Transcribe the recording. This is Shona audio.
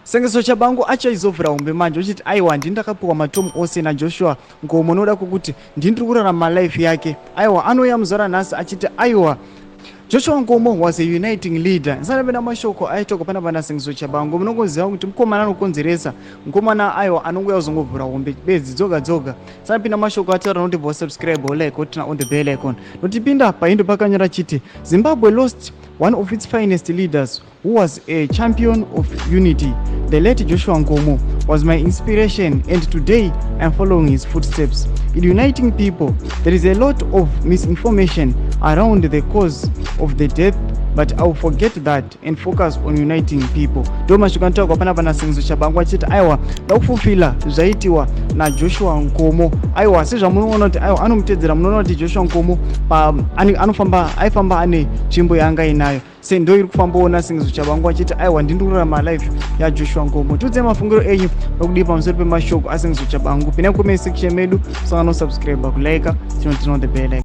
Sengezo Tshabangu achaizovhura hombe manje uchiti aiwa, ndini ndakapiwa matomu ose naJoshua Nkomo noda kwokuti ndini ndiri kurarama life yake. Aiwa, anouya muzuva ranhasi achiti aiwa, Joshua Nkomo was a uniting leader. Ndisati mashoko aitogwa pana pana Sengezo Tshabangu, munongoziva kuti mukomana anokonzeresa, mukomana aiwa anongouya kuzongovhura hombe bedzi dzoga dzoga. Sanapinda mashoko ataura, noti bo subscribe or like, turn on the bell icon. Notipinda paindo pakanyora chiti, "Zimbabwe lost one of its finest leaders who was a champion of unity. The late Joshua Nkomo was my inspiration, and today I'm following his footsteps in uniting people. There is a lot of misinformation around the cause of the death, but I will forget that and focus on uniting people." Ndo mashoko anotaurwa panapa naSengezo Tshabangu achiti aiwa, da kufufila zvaitiwa naJoshua Nkomo. Aiwa, sezvamunoona kuti aiwa anomutedzera, munoona kuti Joshua Nkomo anofamba, aifamba ane tsvimbo yaanga inayo, se ndo iri kufambaona Sengezo Tshabangu achiti aiwa, ndiri kurarama life yaJoshua Nkomo. Tiudzei mafungiro enyu nokudii pamusoro pemashoko aSengezo Tshabangu. Pinai comment section medu, sangano subscribe, kulike, tino the bell icon.